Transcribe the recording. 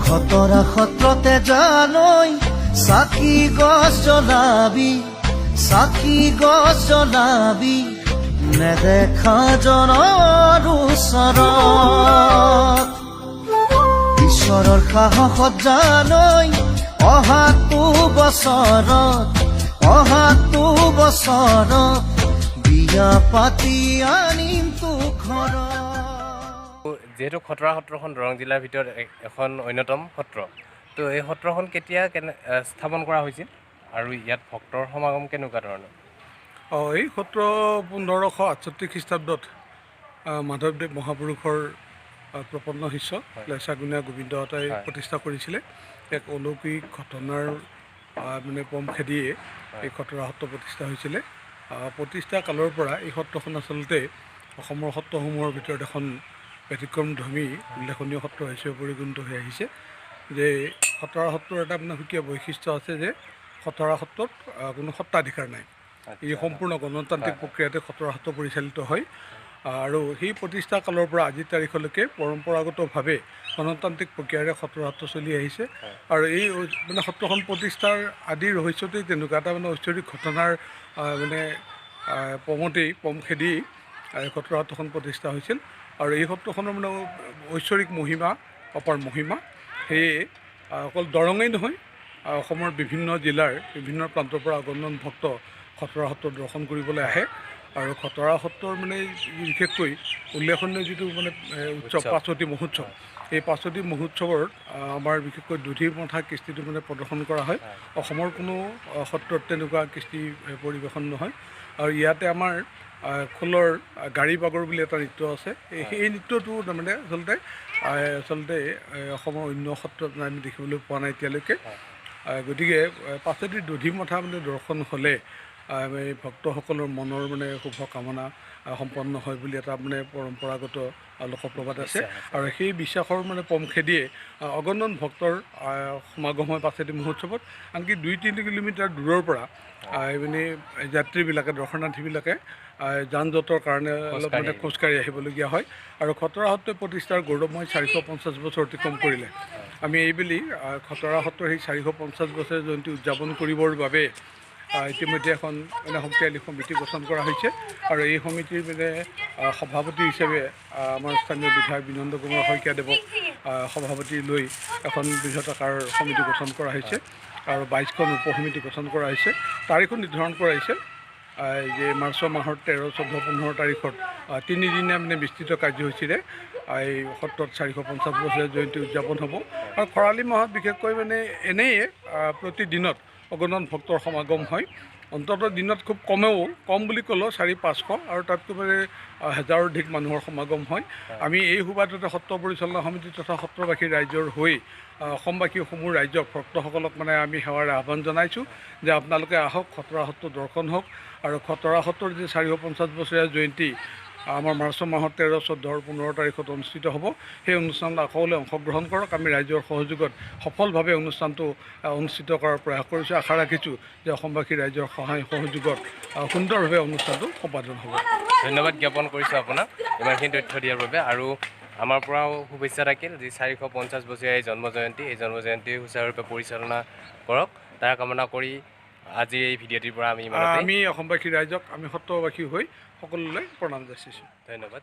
খতৰা সত্ৰতে জানৈ চাকি গছ জ্বলাবি, চাকি গছ জ্বলাবি, নেদেখা জনৰ ওচৰত। ঈশ্বৰৰ সাহসত জানৈ অহাটো বছৰত, অহাটো বছৰত বিয়া পাতি আনিম তোক ঘৰত। যিহেতু খতৰা সত্ৰখন দৰং জিলাৰ ভিতৰত এখন অন্যতম সত্ৰ, তো এই সত্ৰখন কেতিয়া কেনে স্থাপন কৰা হৈছিল আৰু ইয়াত ভক্তৰ সমাগম কেনেকুৱা ধৰণৰ? এই সত্ৰ 1568 খ্ৰীষ্টাব্দত মাধৱদেৱ মহাপুৰুষৰ প্ৰপন্ন শিষ্য লেচাগুণীয়া গোবিন্দ আতাই প্ৰতিষ্ঠা কৰিছিলে। এক অলৌকিক ঘটনাৰ মানে পম খেদিয়ে এই খতৰা সত্ৰ প্ৰতিষ্ঠা হৈছিলে। প্ৰতিষ্ঠা কালৰ পৰা এই সত্ৰখন আচলতে অসমৰ সত্ৰসমূহৰ ভিতৰত এখন ব্যতিক্ৰমধৰ্মী উল্লেখনীয় সত্ৰ হিচাপে পৰিগণিত হৈ আহিছে। যে খতৰা সত্ৰৰ এটা মানে সুকীয়া বৈশিষ্ট্য আছে যে খতৰা সত্ৰত কোনো সত্ৰাধিকাৰ নাই। ই সম্পূৰ্ণ গণতান্ত্ৰিক প্ৰক্ৰিয়াতে খতৰা সত্ৰ পৰিচালিত হয় আৰু সেই প্ৰতিষ্ঠা কালৰ পৰা আজিৰ তাৰিখলৈকে পৰম্পৰাগতভাৱে গণতান্ত্ৰিক প্ৰক্ৰিয়াৰে খতৰা সত্ৰ চলি আহিছে। আৰু এই মানে সত্ৰখন প্ৰতিষ্ঠাৰ আদি ৰহস্যতেই তেনেকুৱা এটা মানে ঐশ্বৰিক ঘটনাৰ মানে পমতেই পম খেদি খতৰা সত্ৰখন প্ৰতিষ্ঠা হৈছিল। আৰু এই সত্ৰখনৰ মানে ঐশ্বৰিক মহিমা, অপাৰ মহিমা। সেয়ে অকল দৰঙেই নহয়, অসমৰ বিভিন্ন জিলাৰ বিভিন্ন প্ৰান্তৰ পৰা অগণন ভক্ত খতৰা সত্ৰ দৰ্শন কৰিবলৈ আহে। আৰু খতৰা সত্ৰৰ মানে বিশেষকৈ উল্লেখনীয় যিটো মানে উৎসৱ পাচতি মহোৎসৱ, এই পাচতি মহোৎসৱত আমাৰ বিশেষকৈ দুধি মথা কৃষ্টিটো মানে প্ৰদৰ্শন কৰা হয়। অসমৰ কোনো সত্ৰত তেনেকুৱা কৃষ্টি পৰিৱেশন নহয়। আৰু ইয়াতে আমাৰ খোলৰ গাড়ী বাগৰ বুলি এটা নৃত্য আছে। সেই নৃত্যটো তাৰমানে আচলতে অসমৰ অন্য সত্ৰত আমি দেখিবলৈ পোৱা নাই এতিয়ালৈকে। গতিকে পাচতি দধি মথা মানে দৰ্শন হ'লে এই ভক্তসকলৰ মনৰ মানে শুভ কামনা সম্পন্ন হয় বুলি এটা মানে পৰম্পৰাগত লোকপ্ৰবাদ আছে। আৰু সেই বিশ্বাসৰ মানে পম খেদিয়ে অগণন ভক্তৰ সমাগম হয় পাচতি মহোৎসৱত। আনকি 2-3 কিলোমিটাৰ দূৰৰ পৰা মানে যাত্ৰীবিলাকে, দৰ্শনাৰ্থীবিলাকে যান জঁটৰ কাৰণে অলপ মানে খোজকাঢ়ি আহিবলগীয়া হয়। আৰু খতৰা সত্ৰই প্ৰতিষ্ঠাৰ গৌৰৱময় 450 বছৰ অতিক্ৰম কৰিলে। আমি এইবেলি খতৰা সত্ৰৰ সেই 450 বছৰ জয়ন্তী উদযাপন কৰিবৰ বাবে ইতিমধ্যে এখন মানে শক্তিশালী সমিতি গঠন কৰা হৈছে। আৰু এই সমিতিৰ মানে সভাপতি হিচাপে আমাৰ স্থানীয় বিধায়ক বিনন্দ কুমাৰ শইকীয়াদেৱক সভাপতি লৈ এখন বৃহদাকাৰ সমিতি গঠন কৰা হৈছে আৰু 22খন উপসমিতি গঠন কৰা হৈছে। তাৰিখো নিৰ্ধাৰণ কৰা হৈছে যে মাৰ্চ মাহৰ 13, 14, 15 তাৰিখত তিনিদিনীয়া মানে বিস্তৃত কাৰ্যসূচীৰে এই সত্ৰত 450 বছৰীয়া জয়ন্তী উদযাপন হ'ব। আৰু খৰালি মাহত বিশেষকৈ মানে এনেয়ে প্ৰতিদিনত অগণন ভক্তৰ সমাগম হয়। অন্ততঃ দিনত খুব কমেও, কম বুলি ক'লেও 400-500 আৰু তাতকৈ মানে হাজাৰৰ অধিক মানুহৰ সমাগম হয়। আমি এই সুবাদতে সত্ৰ পৰিচালনা সমিতি তথা সত্ৰবাসী ৰাইজৰ হৈ অসমবাসী সমূহ ৰাইজক, ভক্তসকলক মানে আমি সেৱাৰ আহ্বান জনাইছোঁ যে আপোনালোকে আহক, খতৰা সত্ৰ দৰ্শন হওক। আৰু খতৰা সত্ৰৰ যি 450 বছৰীয়া জয়ন্তী আমাৰ মাৰ্চ মাহৰ 13, 14 আৰু 15 তাৰিখত অনুষ্ঠিত হ'ব, সেই অনুষ্ঠানত সকলোৱে অংশগ্ৰহণ কৰক। আমি ৰাইজৰ সহযোগত সফলভাৱে অনুষ্ঠানটো অনুষ্ঠিত কৰাৰ প্ৰয়াস কৰিছোঁ। আশা ৰাখিছোঁ যে অসমবাসী ৰাইজৰ সহায় সহযোগত সুন্দৰভাৱে অনুষ্ঠানটো সম্পাদন হ'ব। ধন্যবাদ জ্ঞাপন কৰিছোঁ আপোনাক ইমানখিনি তথ্য দিয়াৰ বাবে। আৰু আমাৰ পৰাও শুভেচ্ছা থাকিল যি 450 বছৰীয়া এই জন্ম জয়ন্তী, এই জন্ম জয়ন্তী সুচাৰুৰূপে পৰিচালনা কৰক তাৰ কামনা কৰি আজি এই ভিডিঅ'টিৰ পৰা আমি ইমানতে আমি অসমবাসী ৰাইজক, আমি সত্ৰবাসী হৈ সকলোলৈ প্ৰণাম যাচিছোঁ। ধন্যবাদ।